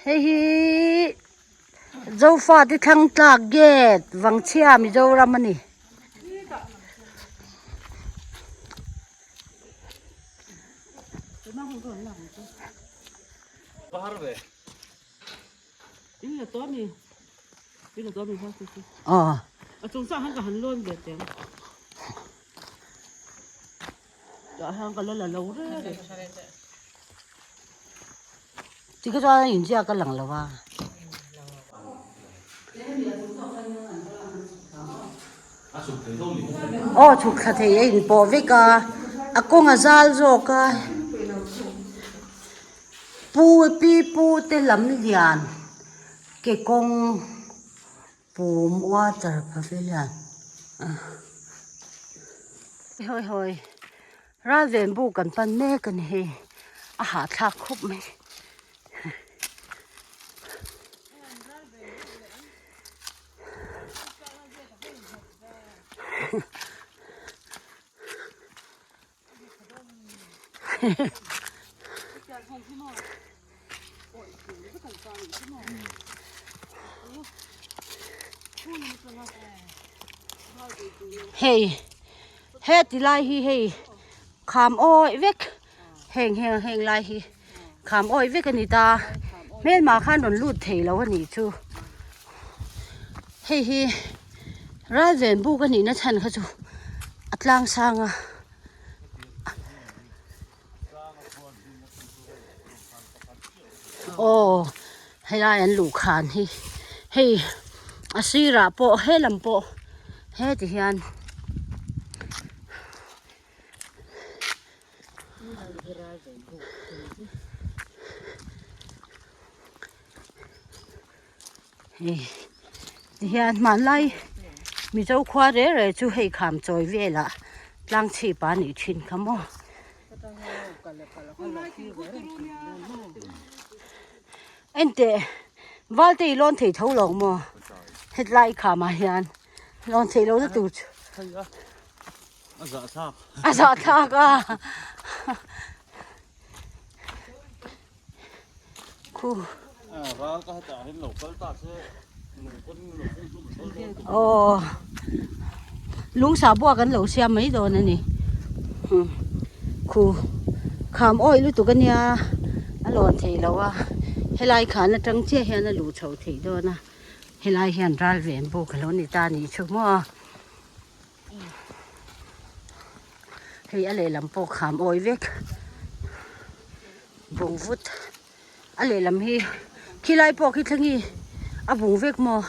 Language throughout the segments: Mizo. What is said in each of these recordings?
Hei hi Zofate thlang tlak gate Vangchhia Mizoram a ni. Aw. Tikha chuan a inziak a lang lo a. Aw chhuk thla thei a inpawh vek a, a kawng a zal zawk a, pu pi pu te lam lian ke kawng pum water pavilion hawi hawi ralven buk kan pan mek a ni hei a hahthlak khawp mai. Hei heti lai hi hei kham awih vek heng heng heng lai hi kham awih vek a ni ta hmelma khan rawn lut thei lo a nih chu hei hi ralven buk a nihna chhan kha chu a tlang sang a. Aw helai an luh khan hi hei a sirah pawh helam pawh heti hian Hei tihian hmanlai Mizo khua reh reh chu hei kham chawi velah tlang chhip a nih thin kha maw. Enteh valte i lawn thei tho lo maw hetlai khamah hian lawn theih lohna tur chu a zahthlak a. Khu. Aw lungsa buak an lo siam mai dawn a ni khu kham awih lutuk a nia a lawn thei lo a helai khan atang chiah hian a luh chho theih dawn a helai hian ral ven buk a lo ni ta a nih chu maw. Hei a lehlam pawh kham awi vek bung vut a lehlam hi khilai pawh khi thleng hi a bung vek maw.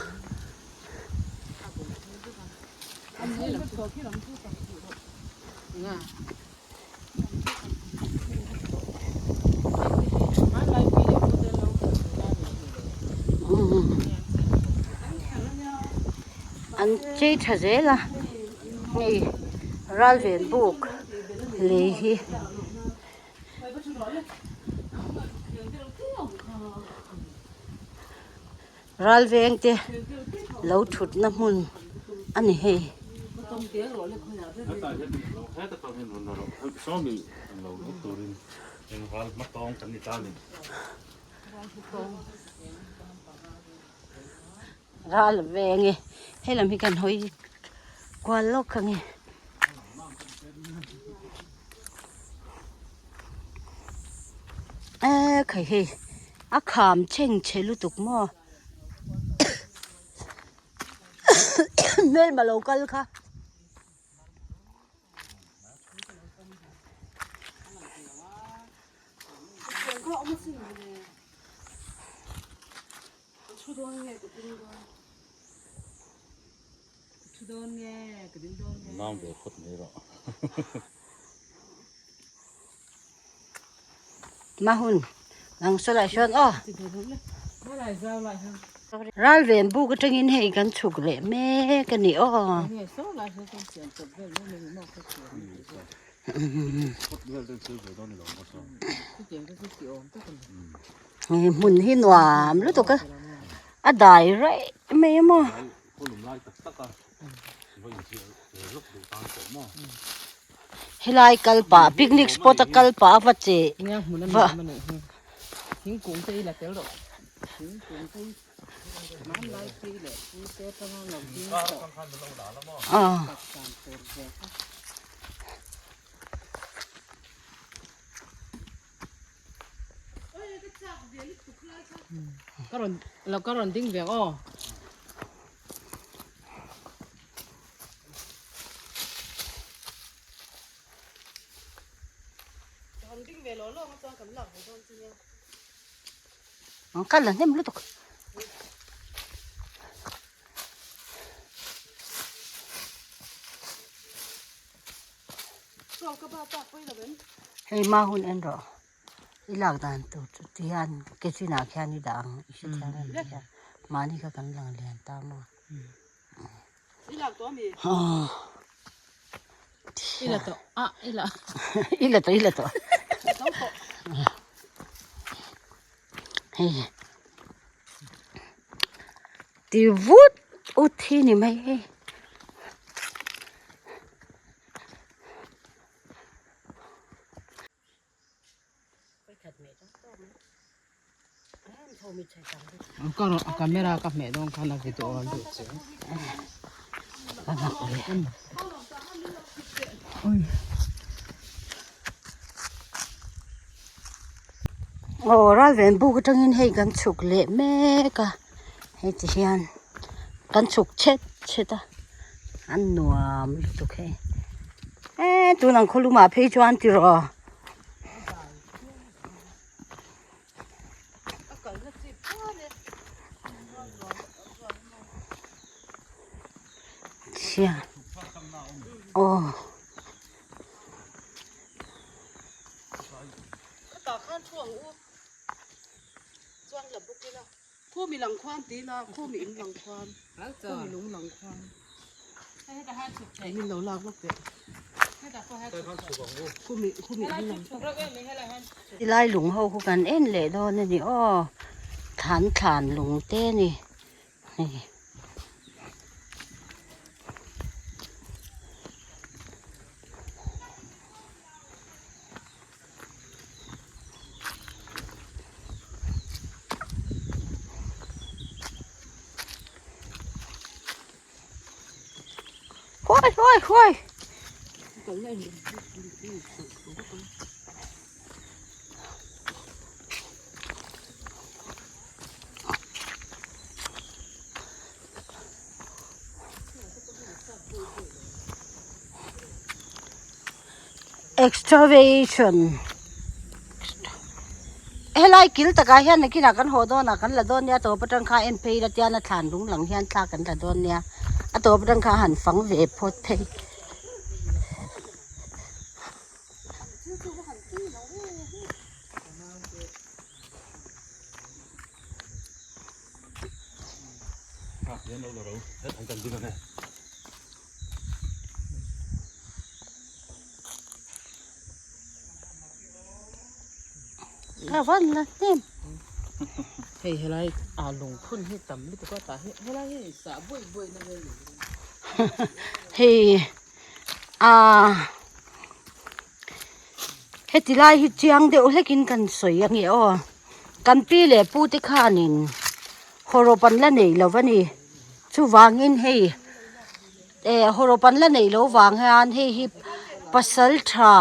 An chei tha zel a hei ralven buk lei hi. Ralveng te lo thutna hmun a ni hei. Ralveng e hei lam hi kan hawi kual lawk ang e. E khai hei a kham chheng chhe lutuk maw hmelma lo kal kha. Nang ve phawt mai rawh. Mahun nang saw lai sawn aw. Ral ven buk atangin hei kan chhuk leh mek a ni aw. Hmun hi nuam lutuk a a dai raih mai a maw. Helai kal pah picnic spot a kal pah a va che va. Aw. Ka rawn lo ka rawn ding ve aw. Ka la hnem lutuk. Hei ma hun en rawh i lak dan tur chu ti hian ke chinah khian i dah ang i hrethiam em ti hian mahni kha kan lang lian ta maw aw I la tawh ah i la i la tawh i la tawh hei ti vut ut hi ni mai hei. Camera ka hmeh dawn khan a video a luh che. Aw ral ven buk atangin hei kan chhuk leh mek a heti hian kan chhuk chhet chhet a an nuam lutuk hei eee tun ang khawlum ah phei chuan ti rawh. Chhia aw. Khumi lang khuan ti ila khumi in lang khuan khumi lung lang khuan min lo lak vak teh khumi khumi in lang Tilai lung ho khu kan en leh dawn a ni aw thlan thlan lung te a ni hei. Huai huai huai. Excavation helai kil takah hian nakinah kan haw dawn a kan la dawn nia tawp atang kha en phei ila tian a thlan lung lang hian thla kan la dawn nia a tawp atang kha a han fang ve phawt phei. Ka van la hnem. Hei helai a lungphun hi tam lutuk a tah hi helai hi sah buaih buaih na vel ni. Hei a heti lai hi chiang deuh hlekin kan sawi a nge aw. Kan pi leh pu te khanin hawrawp an la nei lo va ni. Chuvangin hei eh hawrawp an la nei lo vang hian hei hi pasal tha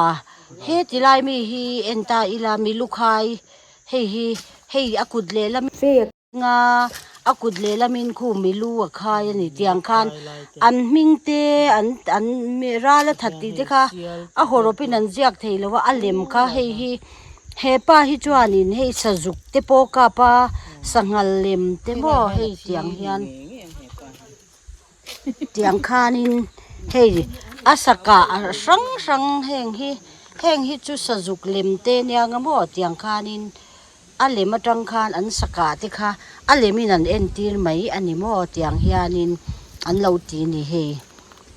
he ti lai mi hi en ta ila mi lukhai hei hi hei a kut lehlam nga a kut lehlamin khu milu a khai a ni tiang khan an hming te an an ral a that tih te kha a hawrawpin an ziak thei lo a a lem kha hei hi hepa hi chuanin hei sazuk te pawh kap a sanghal lem te maw hei tiang hian. Tiang khanin hei a sakah hrang hrang heng hi heng hi chu sazuk lem te nia nga maw tiang khanin a lem atang khan an sakah te kha a lemin an entir mai a ni maw tiang hianin an lo ti ni hei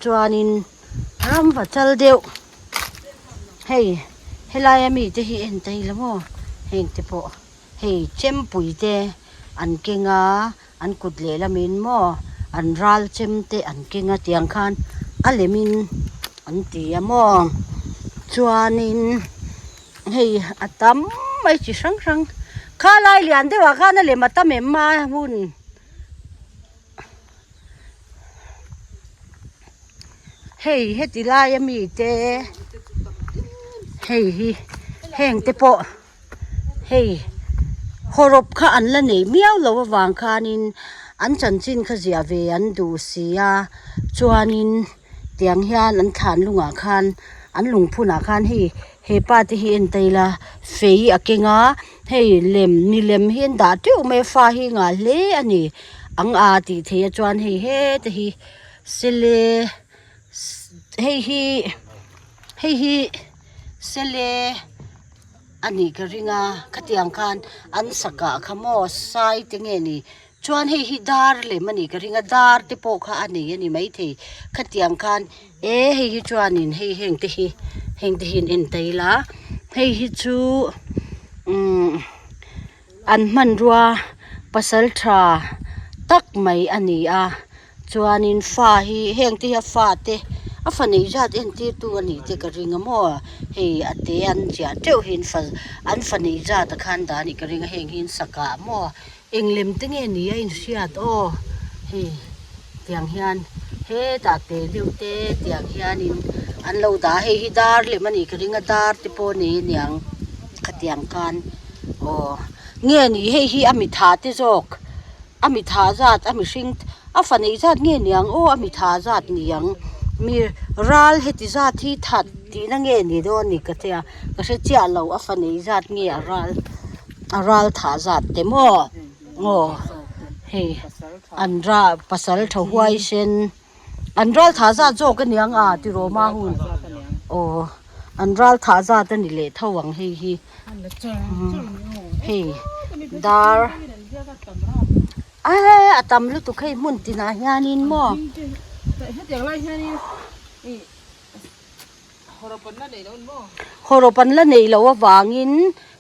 chuanin ramva chal deuh hei helai ami te hi en ta ila maw heng te pawh hei chempui te an keng a. An kut lehlamin maw an ral chem te an keng a tiang khan a lemin an ti a maw chuanin hei a tam mai chi hrang hrang. Kha lai lian deuhah khan a lem a tam em a hun. Hei heti lai a mi te hei hi heng te pawh hei hawrawp kha an la nei miau lo avang khanin an chanchin kha ziah ve an duh si a chuanin tiang hian an thlan lungah khan an lungphunah khan hei hepa te hi en ta ila fei a keng a hei lem milem hi an dah teuh mai a fa hi ngah hle a ni. Ang a tih theih a chuan hei heta hi sele hei hi hei hi sele a nih ka ring a khatiang khan an sakah kha maw sai te nge ni chuan hei hi dar lem a nih ka ring a dar te pawh kha a nei a ni maithei khatiang khan e hei hi chuanin hei heng te hi heng te hi an en ta ila hei hi chu umm. An hmanrua pasal tha tak mai a ni a, chuanin fa hi heng te hi a fa te a fa neih zat entir tu a nih te ka ring a maw hei a te an chiah teuh hi an fa an fa neih zat a khan dah a nih ka ring a heng hi an sak ah maw eng lem te nge ni a inhriat aw hei tiang hian hetah te deuh te tiang hianin an lo dah a hei hi dar lem a nih ka ring a dar te pawh a nei aniang khatiang khan. Aw nge ni hei hi a mitha te zawk a mitha zat a mihring a fa neih zat nge niang aw a mitha zat niang mi ral heti zat hi that tihna nge ni dawn ni ka tia ka hre chiah lo a fa neih zat nge a ral a ral thah zat te maw aw hei an ra pasal tha huai sen. An ral thah zat zawk a niang a ti rawma hun aw an ral thah zat a ni leh tho ang hei hi hei dar a a tam lutuk hei hmun tinah hianin maw. Hawrawp an la neih loh avangin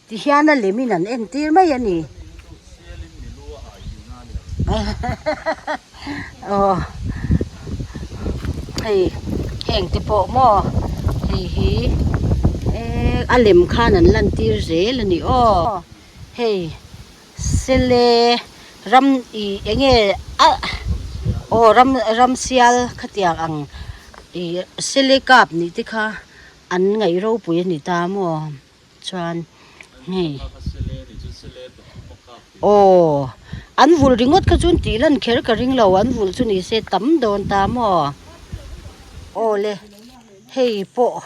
tihian a lemin an entir mai a ni. Aw hei heng te pawh maw hei hi a lem khan an lantir zel a ni aw hei. Sele ram ih eng nge a aw ram ram sial khatiang ang ih sele kap nih te kha an ngaih ropui a ni ta maw chuan hei aw an vul ringawt kha chuan tih lan kher ka ring lo an vul chu ni se tam dawn ta maw aw le hei pawh.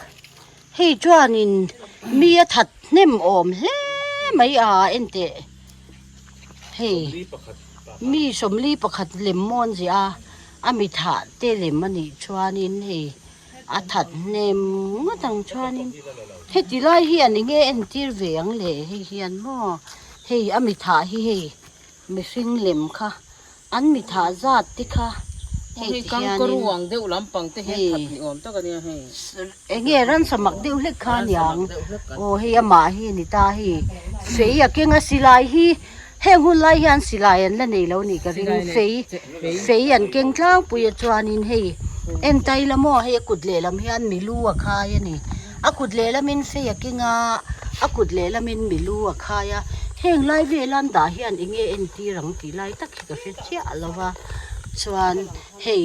Hei chuanin mi a that hnem awm hle mai a enteh hei mi sawmli pakhat lem mawn ziah a a mi thah te lem a nih chuanin hei a that hnem ngawt ang chuanin heti lai hi an enge entir ve ang le hei hian maw hei a mi thah hi hei mihring lem kha. An mi thah zat te kha hei ti hianin hei enge ransa mak deuh hlek kha aniang aw hei amah hi a ni ta hei fei a keng a silai hi heng hun lai hian silai an la nei lo a nih ka ring fei fei an keng tlangpui a chuanin hei entai la maw hei a kut lehlam hian milu a khai a ni. A kut lehlamin fei a keng a, a kut lehlamin milu a khai a, heng lai vel an dah hian eng nge entir ang tih lai tak hi ka hre chiah lo va, chuan hei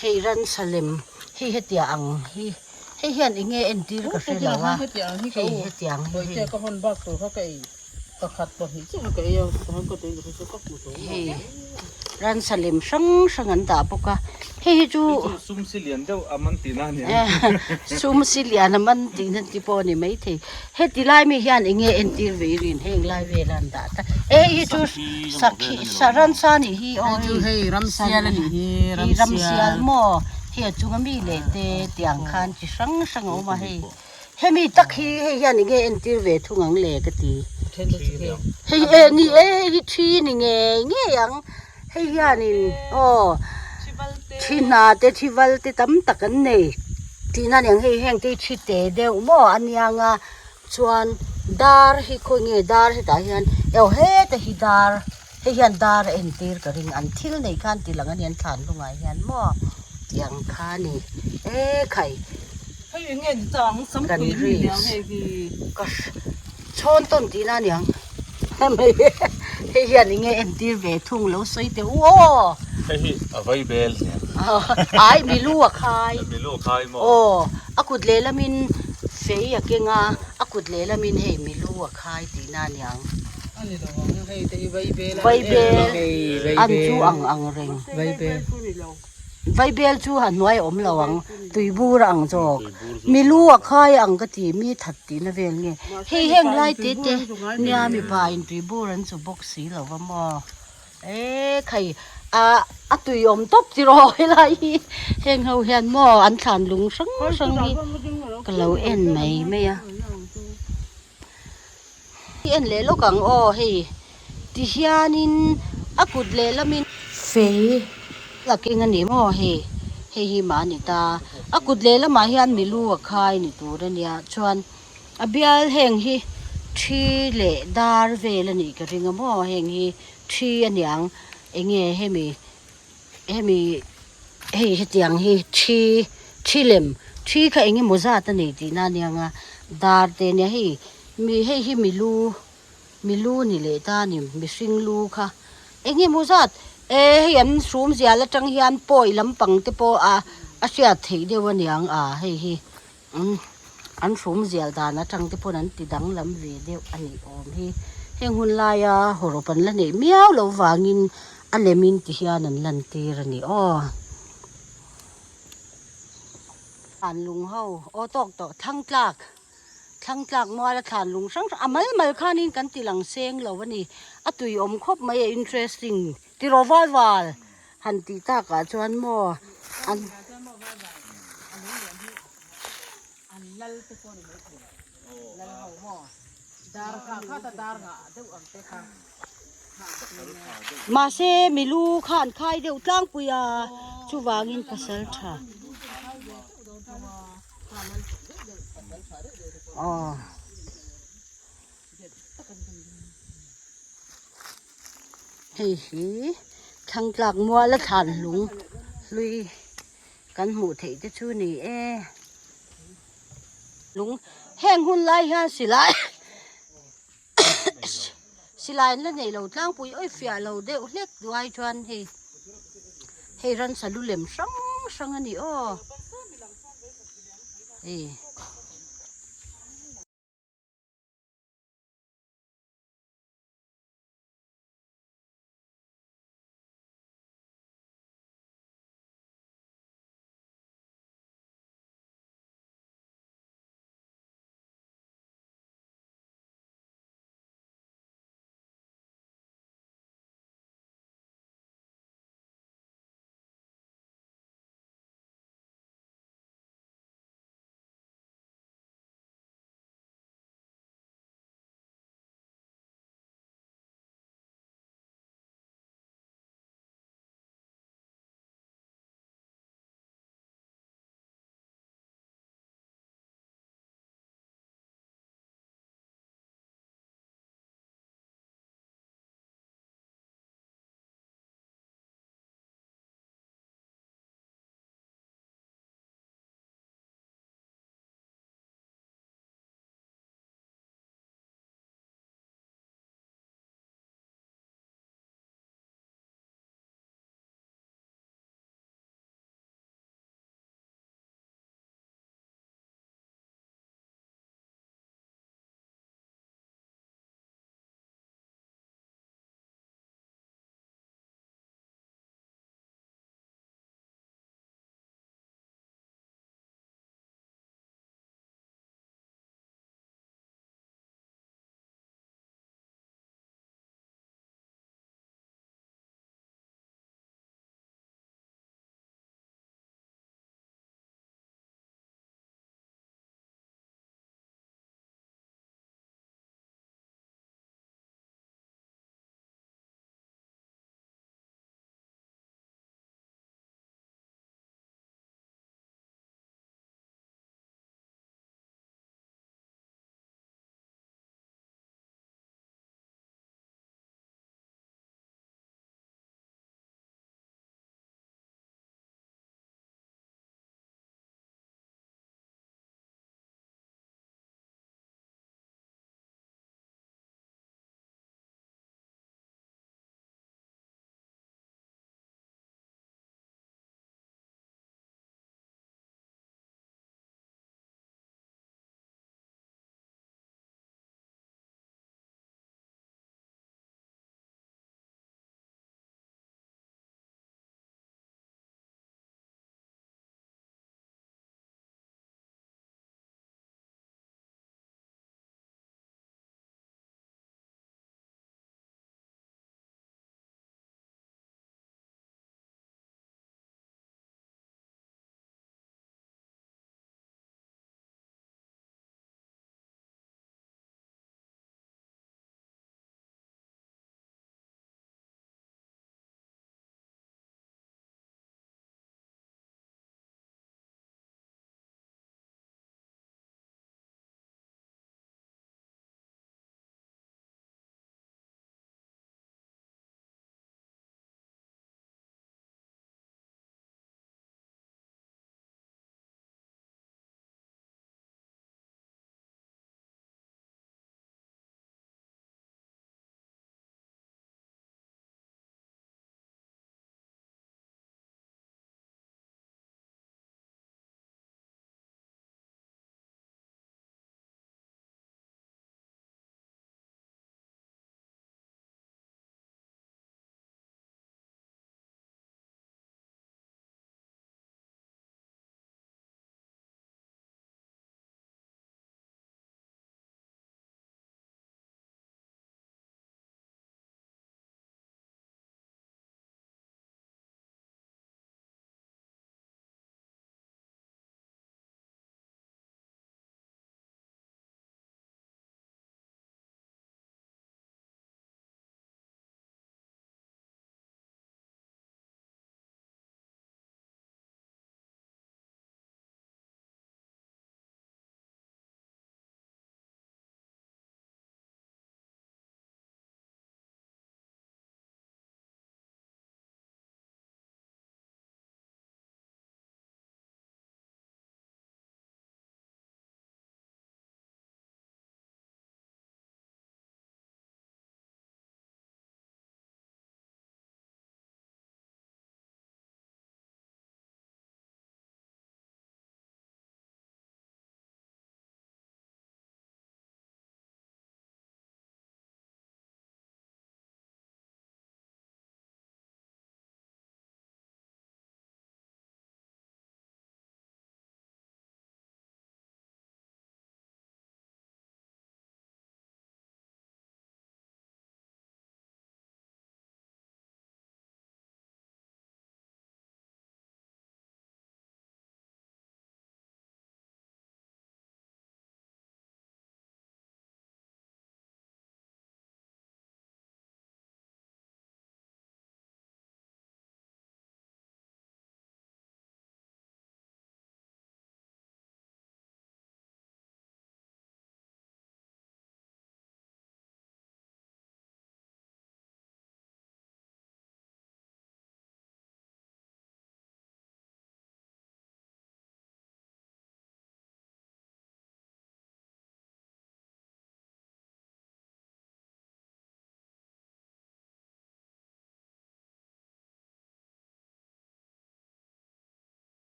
hei ransa lem hei hetiang ang hi hei hian eng nge entir ka hre lo a, hei hetiang hi hei. Hei ransa lem hrang hrang an dah bawk a hei hi chu Sum si lian deuh a man tihna a ni ang. Sum si lian a man tihna te pawh a ni maithei. Heti lai mi hian eng nge entir ve rin heng lai vela an dah ta e hei hi chu sakhi ransa a nih hi aw hei ramsial a nih hi hei ramsial maw hei a chunga mi leh te tiang khan chi hrang hrang a awm a hei. Hemi tak hi hei hian enge entir ve thung ang le ka ti. Hei e ni e hei hi thi ni ngei ngei ang. Hei hianin aw thi hna te thi val te tam tak an nei. Tihna aniang hei heng te hi thi te deuh maw a niang a chuan dar hi khawi nge dar hetah hian aw heta hi dar hei hian dar a entir ka ring an thil nei khan ti lang a ni an thlan lungah hian maw tiang kha a ni e khai. Hei eng nge ni ta ang Kan ri ka chhawn tawn tihna aniang. Hei hian enge entir ve thung lo sawi teh u aw. Hei hi a vai bel nia. Ai milu a khai. Milu a khai maw? Aw a kut lehlamin fei a keng a, a kut lehlamin hei milu a khai tihna a niang. A ni lo ang hei te hi vai bel a ni em? Vai bel an chu ang ang reng. Vai bel. Vaibel chu a hnuai a awm lo ang, tuibur a ang zawk. Milu a khai ang ka ti, mi that tihna vel nge. Hei heng lai te te nia mipa in tuibur an chu bawk si lo va maw. E khai a a tui awm tawp ti rawh helai hi heng ho hian maw an thlan lung hrang hrang hi ka lo en mai mai a. I en leh lawk ang aw hei ti hianin a kut lehlamin fei a keng a ni maw hei hei hi mah a ni ta a kut lehlamah hian milu a khai ni tur a nia chuan a bial heng hi thi leh dar vel a nih ka ring a maw heng hi thi a niang enge hemi Hemi hei hetiang hi thi thi lem thi kha eng emaw zat a nei tihna a niang a dar te nia hei mi hei hi milu milu ni leh ta a ni mihring lu kha eng emaw zat e hei an hrum zial atang hian pawi lampang te pawh a a hriat theih deuh a niang a hei hi. Umm an hrum zial dan atang te pawn an ti danglam ve deuh a nih awm hi. Heng hun laia hawrawp an la neih miau loh vangin a lemin ti hian an lantir a ni aw. Thlan lung ho aw tawk tawh thlang tlak thlang tlak muala thlan lung hrang hrang a mal mal khanin kan ti lang seng lo a ni. A tui awm khawp mai a interesting tiraw val val han tih takah chuan maw an. Mahse milu kha an khai deuh tlangpui a chuvangin pasal tha aw. Hei hi thlang tlak muala thlan lung hlui kan hmuh theih te chu ni e lung heng hun lai hian silai silai an la nei lo tlangpui awi fiah lo deuh hlek duai chuan hei hei ransa lu lem hrang hrang a ni aw hei.